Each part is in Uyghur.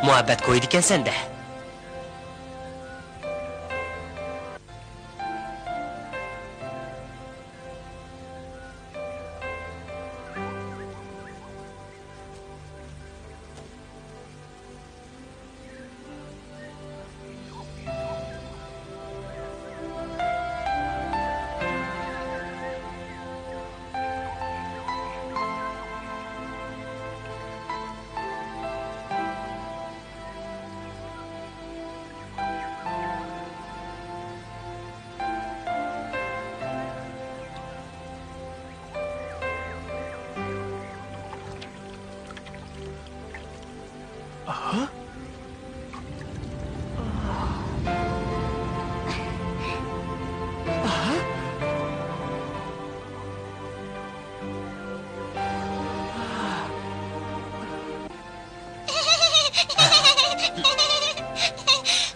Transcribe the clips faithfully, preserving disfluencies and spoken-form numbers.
مۇھەببەت كويىدىكەنسەن-دە.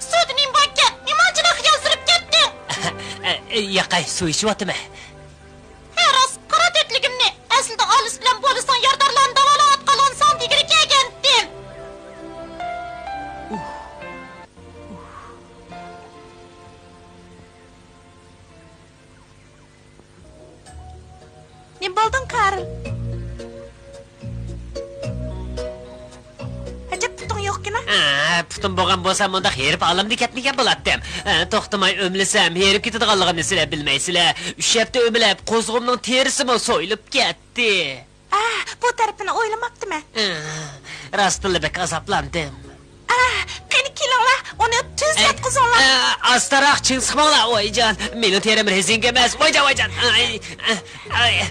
سۇدا نېمە باركەن؟ نېمانچىلىك خىيالسىراپ كەتتىڭ؟ ياقەي، سۇ ئىچىۋاتىمەن. ھە، راست، قارا تۆتلۈكۈمنى. ئەسلىدە ئالىس بىلەن بولىساڭ يارىدارلارنى داۋالاۋاتقان بولساڭ دېگىلى كەلگەنتىم. نېمە بولدۇڭ، كارل؟ ئەجەب پۇتۇڭ يوقكىنا؟ ھە، پۇتۇم بولغان بولسا مۇنداق ھېرىپ ئالەمدە كەتمىگەن بولاتتىم. ھە، توختىماي ئۆمىلىسەم ھېرىپ كېتىدىغانلىقىمنى سىلەر بىلمەيسىلەر. ئۈچ ھەپتە ئۆمىلەپ قوزغىمنىڭ تېرىسىمۇ سويۇلۇپ كەتتى. ئاھ، بۇ تەرىپىنى ئويلىماپتىمەن. ئاھ، راستتىنلا بەك ئازابلاندىم. ئاھ، قېنى كېلىڭلار، ئۇنى تۈز ئەي، ياتقۇزۇڭلار. ئاھ، ئاستاراق چىڭ سىقماڭلار، ۋايجان. مېنىڭ تېرەم رېزىنكا ئەمەس، ۋايجان، ۋايجان. ئاھ،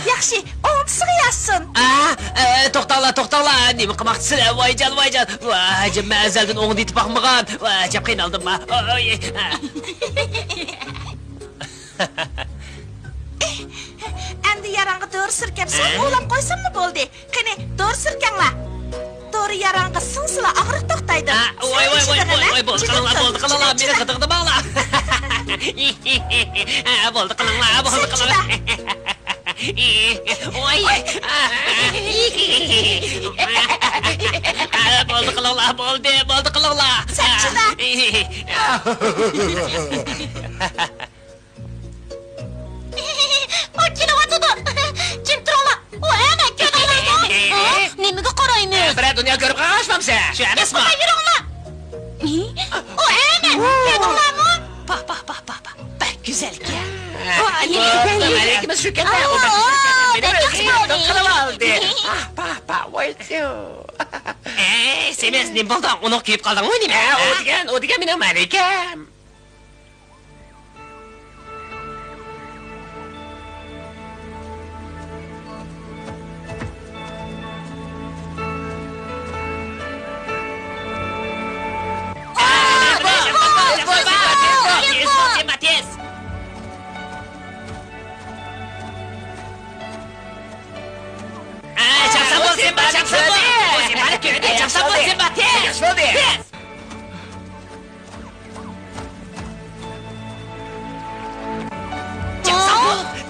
ياخشى، ئوڭدىسىغا ياتسۇن. ئاھ، ئاھ، توختاڭلار، توختاڭلار، نېمە قىلماقچىسىلەر، ۋايجان، ۋايجان. ۋاي، مەن ئەزەلدىن ئوڭدا يېتىپ باقمىغان. ۋاي، ئەجەب قىينالدىم، ۋاي. ئەمدى ياراڭغا دورا سۈركەپ سەل ئۇۋىلاپ قويساملا بولدى. قېنى، دورا سۈركەڭلار. دورا ياراڭغا سىڭسىلا ئاغرىق توختايدۇ. ۋاي، ۋاي، ۋاي، ۋاي، ۋاي، بولدى قىلىڭلار، بولدى قىلىڭلار، مېنى غىدىقلىماڭلار. بولدى قىلىڭلار، بولدى قىلىڭلار. ۋاي. بولدى قىلىڭلار، بولدى، بولدى قىلىڭلار. سەن چىدا. گۈزەلكەن. ۋاي، بولدى، مەلىكىمىز شۇ كەتتى. ئۇ بەك گۈزەلكەن. مېنى ئۆزى يېقىن قىلىۋالدى. ئاھ، پاھ، پاھ، ۋاي، سىيو. ئەي، سېمىز، نېمە بولدۇڭ؟ ئۇنى كۆيۈپ قالدىڭمۇ نېمە؟ ئۇ دېگەن، ئۇ دېگەن مېنىڭ مەلىكەم.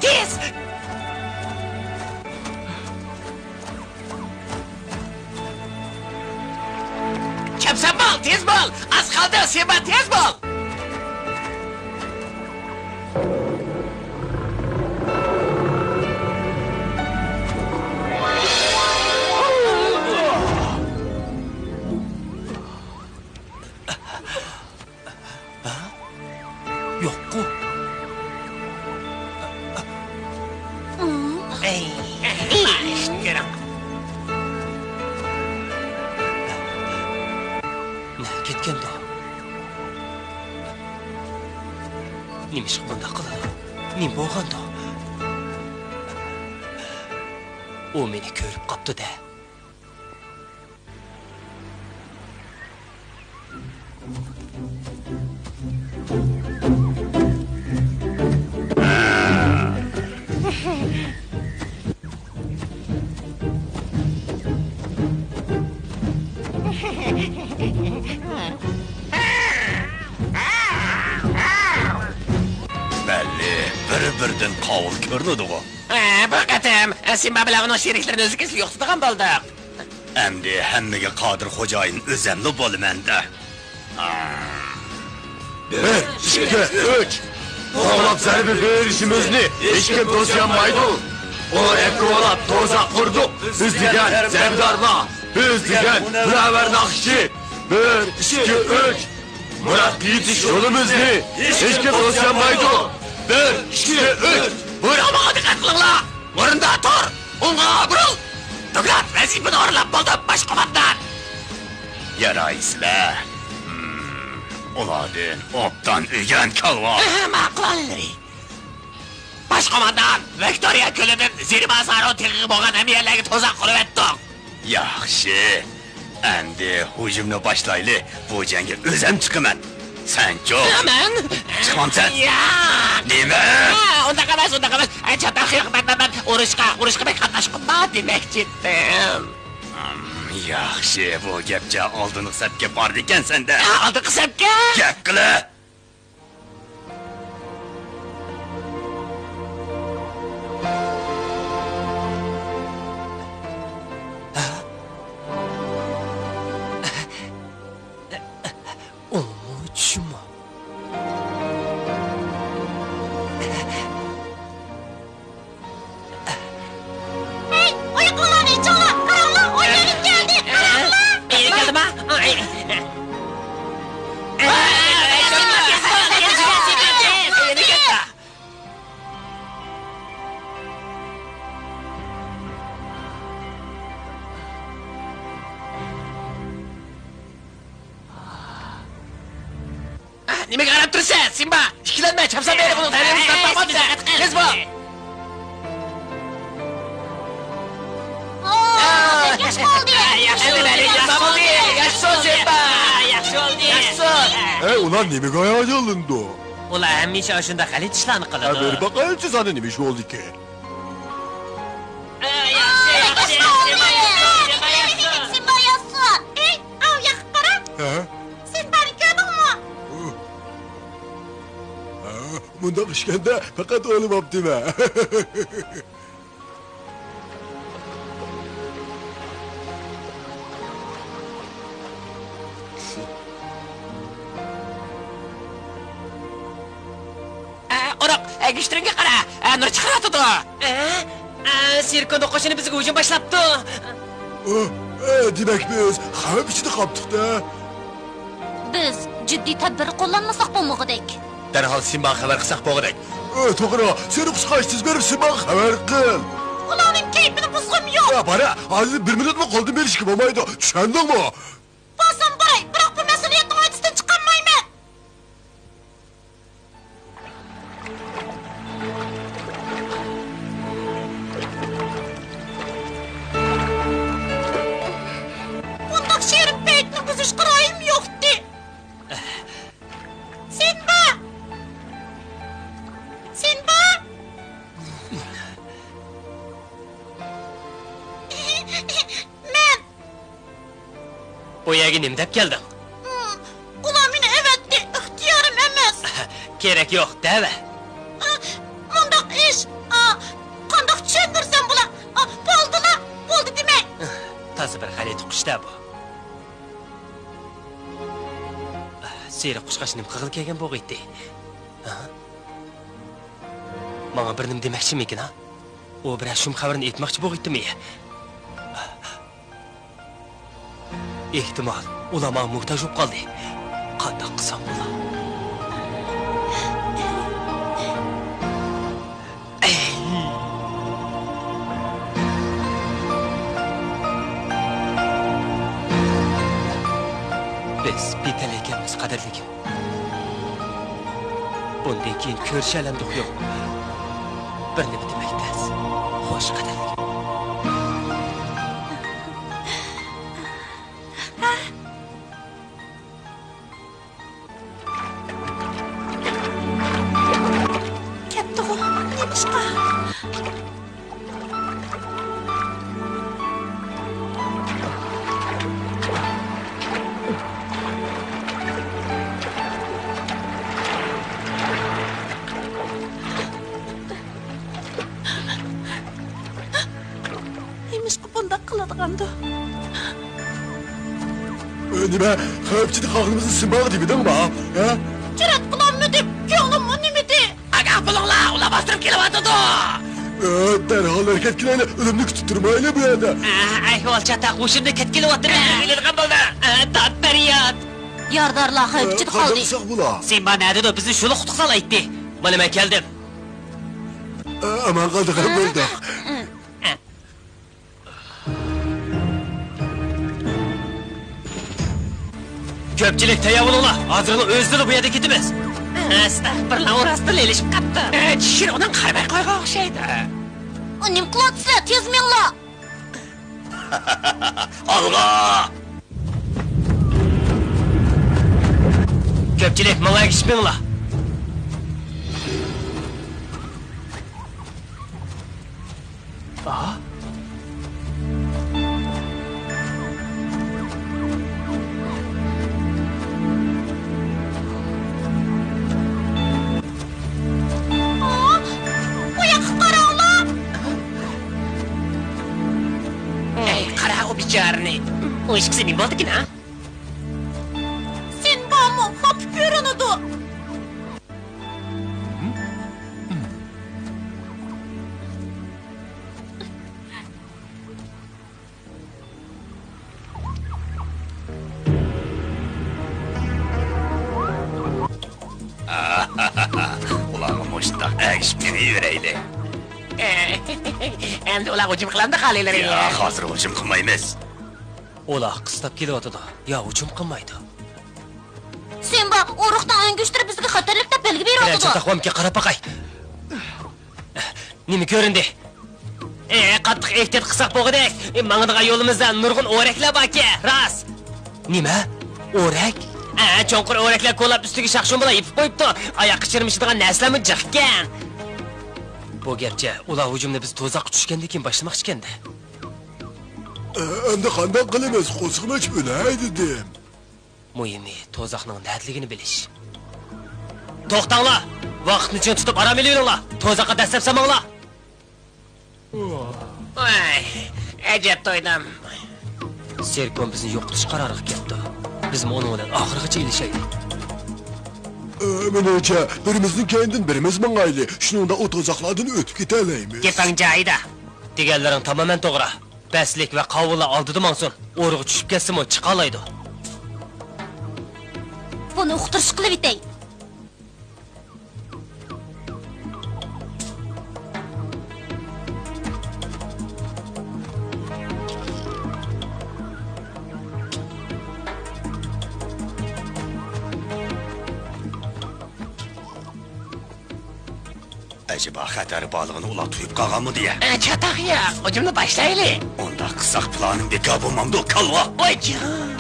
تېز! چاپسان بول، تېز بول! ئاز قالدى، سىمبا، تېز بول! ھە؟ يوققۇ. ئەي. نېمە كەتكەندۇ؟ نېمىشقا بۇنداق قىلىدۇ؟ نېمە بولغاندۇ؟ ئۇ مېنى كۆرۈپ قاپتۇ-دە. بەللى، بىر-بىرىدىن قاۋۇل كۆرۈنىدىغۇ. ھە، بۇ قېتىم سىمبا بىلەن ئۇنىڭ شېرىكلىرىنى ئۈزلۈكسىز يوقىتىدىغان بولدۇق. ئەمدى ھەممىگە قادىر خوجايىن ئۆزەملا بولىمەن-دە. بىر، ئىككى، ئۈچ! قوغلاپ زەربە بېرىشىمىزنى ھېچكىم توسىيالمايدۇ. ئۇ ئەكرۇۋالاپ توزاق قۇردۇق. بىز دېگەن زەردارلار، بىز دېگەن مۇنەۋۋەر ناخشىچى. بىر، ئىككى، ئۈچ! مۇرادقا يېتىش يولىمىزنى ھېچكىم توسىيالمايدۇ. بىر، ئىككى، ئۈچ! بۇيرۇقىمغا دىققەت قىلىڭلار! ئورنىدا تۇر! ئوڭغا بۇرۇل! دوكلات، ۋەزىپىنى ئورۇنلاپ بولدۇم، باش قوماندان! يارايسىلەر. ھىم، ئۇلاردىن ئوبدان ئۆگەن، كالۋا! ئەھە، ماقۇل ئالىيلىرى! باش قوماندان، ۋىكتورىيە كۆلىدىن زېرىباسارو تېغىغا بولغان ھەممە يەرلەرگە توزان قۇرۇۋەتتۇق. ياخشى. ئەمدى ھۇجۇمنى باشلايلى. بۇ جەڭگە ئۆزەم چىقىمەن. سەنچۇ؟ مەن؟ چىقمامسەن؟ ياق! نېمە؟ ھە، ئۇنداق ئەمەس، ئۇنداق ئەمەس. ئە، چاتاق يوق، مەن، مەن، مەن ئۇرۇشقا، ئۇرۇشقا بەك قاتناشقۇم بار دېمەكچىدىم. ھىم، ياخشى، بۇ گەپچە ئالدىنقى سەپكە بارىدىكەن سەندە. ھە، ئالدىنقى سەپكە؟ گەپ قىلە! ئۇمۇ چۈشمۇ؟ ھەي، ئاياقلىرىڭلارنى ئېچىڭلار! قاراڭلار، ئويۇن يېنىپ كەلدى! قاراڭلار! يېنىپ كەلدىما؟ ئە، نېمىگە قاراپ تۇرىسەن، سىمبا؟ ئىككىلەنمە، چاپسان بېرىپ ئۇنىڭ تەلىيىنى تارتماق بولدى. تېز بول! ئوو، ياخشى بولدى! ياخشى بولدى! ياخشى بولدى! ياخشى بولدى! سىمبا! ياخشى بولدى! ياخشى بولدى! ئەي، ئۇلار نېمىگە ھاياجانلىنىدۇ؟ ئۇلار ھەمىشە ئاشۇنداق غەلىتە ئىشلارنى قىلىدۇ. ھە، بېرىپ باقايلىچۇ، ساندە نېمە ئىش بولدىكىن؟ ياخشى، ياخشى، ياخشى، ياخشى، ياخشى. سىمبا ياتسۇن! ئەي، ئاۋۇ ياققا قارا! ھە؟ سىمبانى كۆردۈڭمۇ؟ ھە، مۇنداق ئىكەندە، پەقەت ئويلىماپتىمەن. ئە، قورق، ئە، گۈشتۈرۈڭگە قارا، ئە، نۇر چىقىرىۋاتىدۇ. ئە، ئە، سېركوننىڭ قوشۇنى بىزگە ھۇجۇم باشلاپتۇ. ئە، ئە، دېمەك، بىز خەۋپ ئىچىدە قاپتۇق-دە. بىز جىددىي تەدبىر قوللانمىساق بولمىغۇدەك. دەرھال سىمباغا خەۋەر قىلساق بولغۇدەك. ئۆ، توغرا. سېرىق قۇشقاچ، تېز بېرىپ سىمباغا خەۋەر قىل. ئۇلارنىڭ كەيپىنى بۇزغۇم يوق. يا، بارا، ھازىر بىر مىنۇتمۇ قولدىن بېرىشكە بولمايدۇ. چۈشەندىڭمۇ؟ بارسام باراي، بىراق بۇ مەسئۇلىيەتنىڭ ھۆددىسىدىن چىقالمايمەن. بۇنداق شېرىن پەيتنى بۇزۇشقا رايىم يوقتى. سىمبا! سىمبا! مەن! بۇ يەرگە نېمە دەپ كەلدىڭ؟ ئۇلار مېنى ئەۋەتتى، ئىختىيارىم ئەمەس. كېرەك يوق، دەۋە. مۇنداق ئىش، قانداق چۈشەندۈرسەم بولا؟ بولدىلا، بولدى دېمەي. تازا بىر غەلىتە قۇش-دە بۇ. سېرىق قۇشقاچ نېمە قىلغىلى كەلگەن بولغىيتتى؟ ھە؟ ماڭا بىر نېمە دېمەكچىمىكىن، ھا؟ ئۇ بىرەر شۇم خەۋەرنى ئېيتماقچى بولغىيتتىمۇ يا؟ ئېھتىمال، ئۇلار ماڭا موھتاج بولۇپ قالدى. قانداق قىلسام بولا؟ بىز پېتەلەيكەنمىز، قەدىرلىكىم. بۇندىن كېيىن كۆرۈشەلەمدۇق يوق. بىر نېمە دېمەك تەس. خوش، قەدىرلىكىم. كەپتىغۇ، نېمىشقا؟ نېمىشقا بۇنداق قىلىدىغاندۇ؟ ئۆ، نېمە؟ خەۋپ ئىچىدە قالغىنىمىزنى سىمباغا دېمىدىڭما؟ ھە؟ جۈرئەت قىلالمىدىم، كۆڭلۈم ئۇنىمىدى. ئاگاھ بولۇڭلار، ئۇلار باستۇرۇپ كېلىۋاتىدۇ! ئۆ، دەرھال ھەرىكەتكە كېلەيلى، ئۆلۈمنى كۈتۈپ تۇرمايلى بۇ يەردە. ئە، ئەھۋال چاتاق، ھوشۇمدىن كەتكىلى ئۆلىدىغان بولدى. ئە، داد بەرياد! يارىدارلار خەۋپ ئىچىدە قالدى. قانداق قىلساق بولا؟ سىمبا نەدىدۇ؟ بىزنى شۇلا قۇتقۇزالايتتى. مانا مەن كەلدىم. ئە، ئامان قالدۇق، ھەم بولدۇق. كۆپچىلىك تەييار بولۇڭلار، ھازىرلا ئۆزىلا بۇ يەردىن كېتىمىز. ئەستەغپۇرۇللا، ئۇ راستتىنلا ئېلىشىپ قاپتۇ. ئە، چۈشۈر، ئۇنىڭ قارىماي قويغان ئوخشايدۇ. ئۇ نېمە قىلىۋاتىسىلەر؟ تېز مېڭىڭلار! ئالغا! كۆپچىلىك، ماڭا ئەگىشىپ مېڭىڭلار. ئۇ ياققا قاراڭلار! ئەي، قارا ئۇ بىچارىنى! ئۇ ئىككىسى نېمە بولدىكىن، ھە؟ سىمبامۇ خاپا كۆرۈنىدۇ. ئۇلارغا مۇشۇنداق ئەگىشىپ مېڭىۋېرەيلى. ئەمدى ئۇلار ھۇجۇم قىلامدۇ خالىلىرى؟ ياق، ھازىر ھۇجۇم قىلمايمىز. ئۇلار قىستاپ كېلىۋاتىدۇ، يا ھۇجۇم قىلمايدۇ. سىمبا، ئۇرۇقنىڭ ئۆڭكۈشلىرى بىزگە خەتەرلىك دەپ بەلگە بېرىۋاتىدۇ. چاتاق بولامكەن، قاراپ باقاي. نېمە كۆرۈندى؟ ئە، قاتتىق ئېھتىيات قىلساق بولغۇدەك. ئە، ماڭىدىغان يولىمىزدا نۇرغۇن ئورەكلەر باركەن، راست. نېمە؟ ئورەك؟ ئە، چوڭقۇر ئورەكلەر كولاپ، ئۈستىگە شاخشۇمبىلار يېپىپ قويۇپتۇ. ئاياققا چىرمىشىدىغان نەرسىلەرمۇ جىق ئىكەن. بۇ گەپچە، ئۇلار ھۇجۇمنى بىز توزاققا چۈشكەندىن كېيىن باشلىماقچىكەن-دە. ئە، ئەمدى قانداق قىلىمىز؟ قورسىقىم ئېچىپ ئۆلەي دېدىم. مۇھىمى، توزاقنىڭ نەدىلىكىنى بىلىش. توختاڭلار! ۋاقىتنى چىڭ تۇتۇپ ئارام ئېلىۋېلىڭلار! توزاققا دەسسەپ سالماڭلار! ۋاي، ئەجەب تويدۇم. سېركوم بىزنى يوقىتىش قارارىغا كەپتۇ. بىزمۇ ئۇنىڭ بىلەن ئاخىرغىچە ئېلىشايلى. ئە، مېنىڭچە، بىرىمىزنىڭ كەينىدىن بىرىمىز ماڭايلى. شۇنىڭدا ئۇ توزاقلاردىن ئۆتۈپ كېتەلەيمىز. گېپىڭ جايىدا. دېگەنلىرىڭ تامامەن توغرا. پەسلىك ۋە قاۋۇللار ئالدىدا ماڭسۇن، ئورىغا چۈشۈپ كەتسىمۇ چىقالايدۇ. بۇنى ئۇقتۇرۇش قىلىۋېتەي. ئەجەبا خەتەر بارلىقىنى ئۇلار تۇيۇپ قالغانمۇ دېيە؟ ئە، چاتاق يوق، ھۇجۇمنى باشلايلى. ئۇنداق قىلساق پىلانىم بىكار بولمامدۇ، كالۋا؟ ۋاي جان!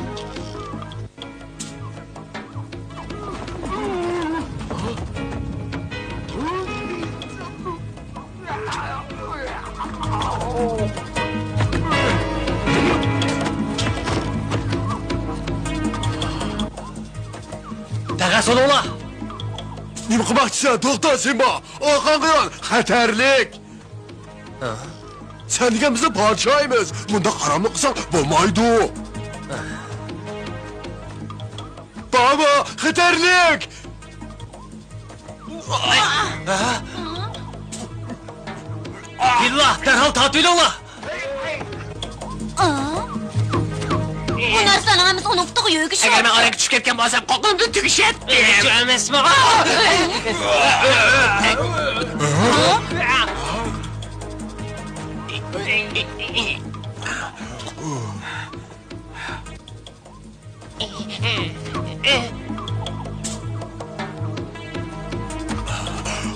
تەقە سولۇڭلار! نېمە قىلماقچىسەن؟ توختا، سىمبا! ئارقاڭغا يان! خەتەرلىك! ھە؟ سەن دېگەن بىزنىڭ پادىشاھىمىز! مۇنداق ئاراملىق قىلساڭ بولمايدۇ! بابا، خەتەرلىك! بىللا، دەرھال تارتىۋېلىڭلار! بۇ نەرسىلەرنىڭ ھەممىسى ئۇنىڭ پۇتىغا يۆگىشىۋاتىدۇ. ئەگەر مەن ئارانگە چۈشۈپ كەتكەن بولسام، قوقۇنۇمدىن تۈگىشەتتىم. ئۆلۈكچى ئەمەسمۇ؟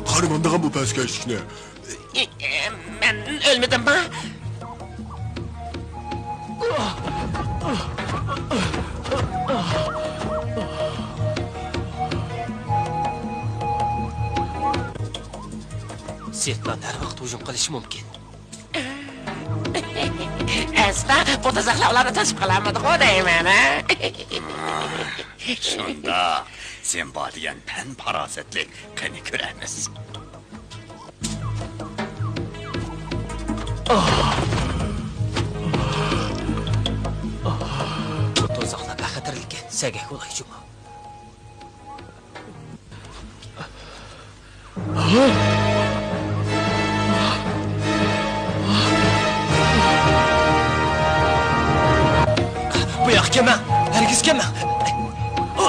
قارىمامدىغان بۇ پەسكەشلىكنى. مەن ئۆلمىدىمما؟ سىرتلار ھەر ۋاقىت ھۇجۇم قىلىشى مۇمكىن. ئەسلا بۇ تۇزاقلار ئۇلارنى توسۇپ قالالمىدىغۇ دەيمەن، ھە؟ شۇنداق. سىمبا دېگەن پەن پاراسەتلىك. قېنى كۆرەرمىز. بۇ تۇزاقلار بەك خەتەرلىككەن. سەگەك بولاي جۇمۇ. بۇ ياققا كەلمەڭ! ھەرگىز كەلمەڭ! ئا،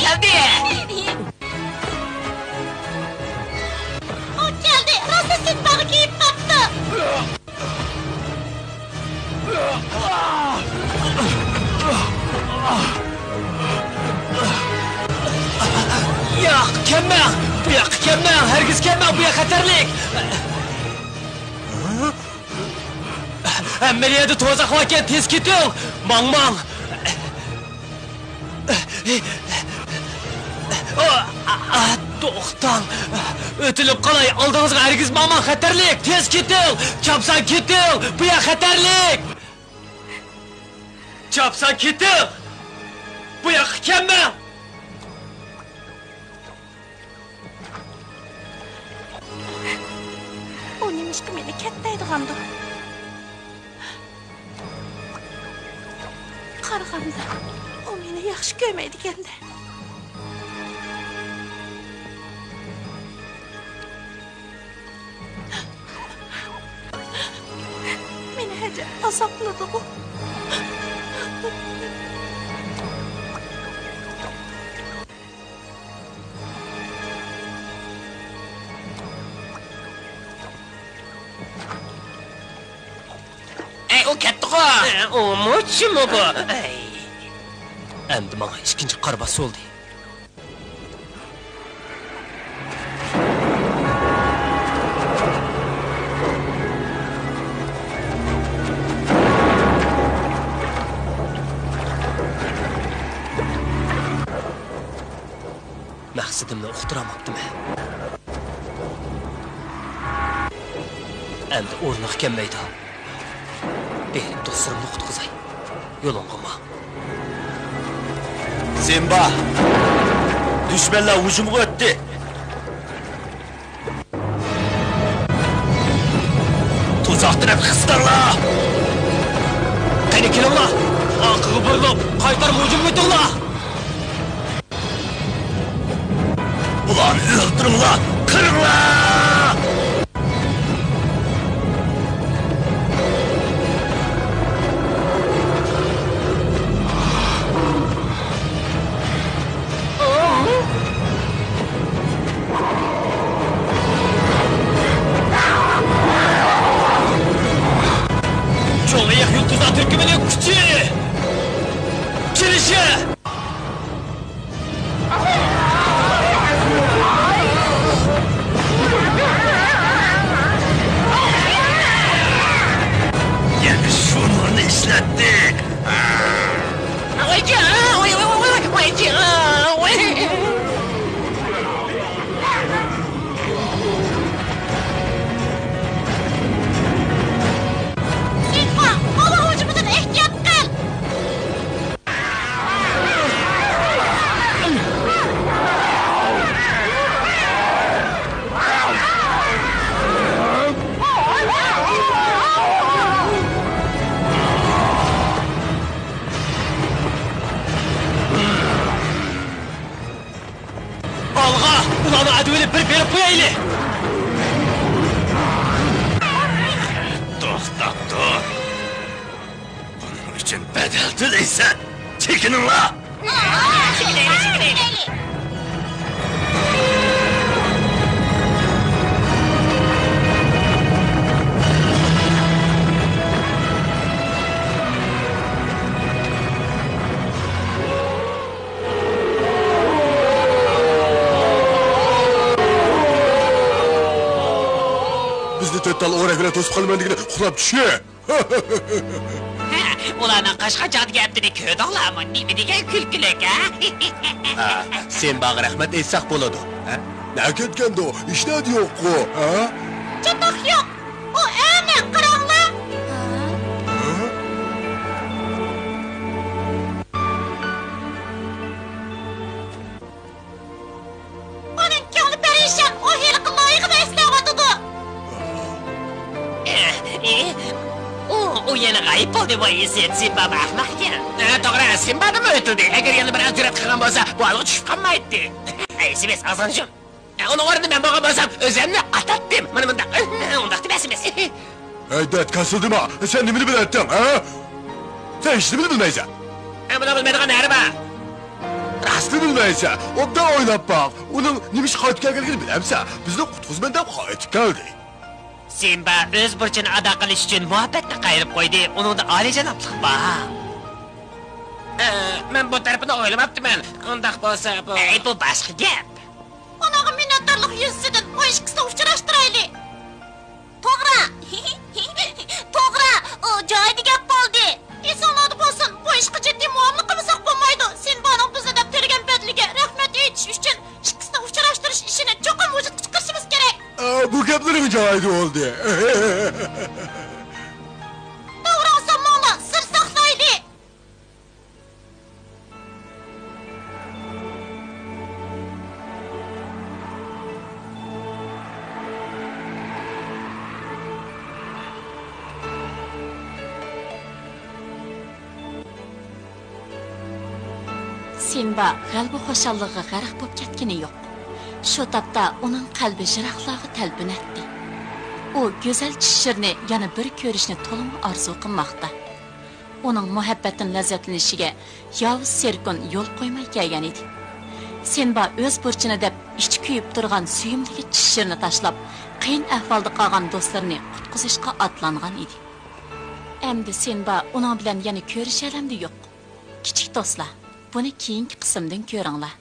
كەلدى! ئۇ كەلدى! راستلا سىمباغا كېلىپ قاپتۇ! ياق، كەلمەڭ! بۇ ياققا كەلمەڭ! ھەرگىز كەلمەڭ! بۇ ياق خەتەرلىك! ھەممە يەردە تۇزاق باركەن، تېز كېتىڭ! ماڭ، ماڭ! توختاڭ! ئۆتۈلۈپ قالاي! ئالدىڭىزغا ھەرگىز ماڭماڭ! خەتەرلىك! تېز كېتىڭ! چاپسان كېتىڭ! بۇ يەر خەتەرلىك! چاپسان كېتىڭ! بۇ ياققا كەلمەڭ! ئۇ نېمىشقا مېنى كەت دەيدىغاندۇ؟ قارىغاندا، ئۇ مېنى ياخشى كۆرمەيدىكەندە. مېنى ھەجەپ ئازابلىدىغۇ؟ ئەي، ئۇ كەتتىغۇ! ئە، ئۇمۇ چىمۇ بۇ؟ ئەي. ئەمدى ماڭا ئىككىنچى قارا باس بولدى. مەقسىتىمنى ئۇقتۇرالماپتىمەن. ئەمدى ئورنىغا كەلمەيدۇ. بېرىپ دوستلىرىمنى قۇتقۇزاي. يولۇڭغىمۇ. سىمبا! دۈشمەنلەر ھۇجۇمغا ئۆتتى! تۇزاق تەرەپ قىستاڭلار! قېنى كېلىڭلار! ئارقىغا بۇرۇلۇپ، قايتارما ھۇجۇمغا ئۆتۈڭلار! ئۇلارنى ئۆلتۈرۈڭلار! قىرىڭلار! چوڭ ئېيىق يۇلتۇزلار تۈركۈمىنىڭ كۈچى! كېلىشى! ئۇنى ئەتىۋېلىپ بىر بېرىپ قويايلى. توختاپ تۇر. بۇنىڭ ئۈچۈن بەدەل تۆلەيسەن. چېكىنىڭلار. بىزنى تۆت تال ئورەك بىلەن توسۇپ قالىمەن دېگىنى ئۇخلاپ چۈشى. ھە، ئۇلارنىڭ قاچقان چاغدىكى ھەپتىنى كۆردۈڭلارمۇ؟ نېمە دېگەن كۈلكىلىك، ھە؟ ھە، سىمباغا رەھمەت ئېيتساق بولىدۇ، ھە؟ نە كەتكەندۇ؟ ھېچنەدە يوققۇ، ھە؟ چاتاق يوق. ئۇ ئەنە، قاراڭلار. ھە؟ ئۇنىڭ كۆڭلى پەرىشان، ئۇ ھېلىقى لايىقىنى ئەسلەۋاتىدۇ. ئۇ، ئۇ يەنە غايىب بولدى، ۋاي ئىسىت، سىمبا ئەخمەقكەن. ھە، توغرا، سىمبادىنمۇ ئۆتۈلدى. ئەگەر يەنە بىر ئاز جۈرئەت قىلغان بولسا، بۇ ھالغا چۈشۈپ قالمايتتى. ئەي، سىمىس، ئازغىنىشىم. ئۇنىڭ ئورنىدا مەن بولغان بولسام، ئۆزۈمنى ئاتاتتىم. مانا مۇنداق، ئۇنداق دېمەسمىز. ھەي، دەت كاسىلدىما، سەن نېمىنى بىلەتتىڭ، ھە؟ سەن ھېچنېمىنى بىلمەيسەن. ھە، بۇنىڭ بىلمەيدىغان نەرى بار؟ راستنى بىلمەيسەن. ئوبدان ئويلاپ باق. ئۇنىڭ نېمە ئىش قايتىپ كەلگەنلىكىنى بىلەمسەن؟ بىزنى قۇتقۇزىمەن دەپ قايتىپ كەلدى. سىمبا ئۆز بۇرچىنى ئادا قىلىش ئۈچۈن مۇھەببەتنى قايرىپ قويدى. ئۇنىڭدا ئالىيجانابلىق بار. ئە، مەن بۇ تەرىپىنى ئويلىماپتىمەن. ئۇنداق بولسا بۇ. ئەي، بۇ باشقا گەپ. ئۇنىڭغا مىننەتدارلىق يۈزىسىدىن ئۇ ئىككىسىنى ئۇچراشتۇرايلى. توغرا. توغرا. ئۇ جايىدا گەپ بولدى. ئېسىڭلاردا بولسۇن، بۇ ئىشقا جىددىي مۇئامىلە قىلمىساق بولمايدۇ. سىمبانىڭ بىزنى دەپ تۆلىگەن بەدىلىگە رەھمەت ئېيتىش ئۈچۈن ئىككىسىنى ئۇچراشتۇرۇش ئىشىنى چوقۇم ۋۇجۇدقا چىقىرىشىمىز كېرەك. ئە، بۇ گەپلىرىڭ جايىدا بولدى. داۋراڭ سالماڭلار، سىر ساقلايلى. سىمبا غەلىبە خۇشاللىقىغا غەرق بولۇپ كەتكىنى يوق. شۇ تاپتا ئۇنىڭ قەلبى يىراقلارغا تەلپۈنەتتى. ئۇ گۈزەل چىشىرنى يەنە بىر كۆرۈشنى تولىمۇ ئارزۇ قىلماقتا. ئۇنىڭ مۇھەببەتتىن لەززەتلىنىشىگە ياۋۇز سېركون يول قويماي كەلگەن ئىدى. سىمبا ئۆز بۇرچىنى دەپ ئىچى كۆيۈپ تۇرغان سۆيۈملۈك چىشىرنى تاشلاپ، قىيىن ئەھۋالدا قالغان دوستلىرىنى قۇتقۇزۇشقا ئاتلانغان ئىدى. ئەمدى سىمبا ئۇنىڭ بىلەن يەنە كۆرۈشەلەمدى يوق. كىچىك دوستلار، بۇنى كېيىنكى قىسىمدىن كۆرۈڭلار.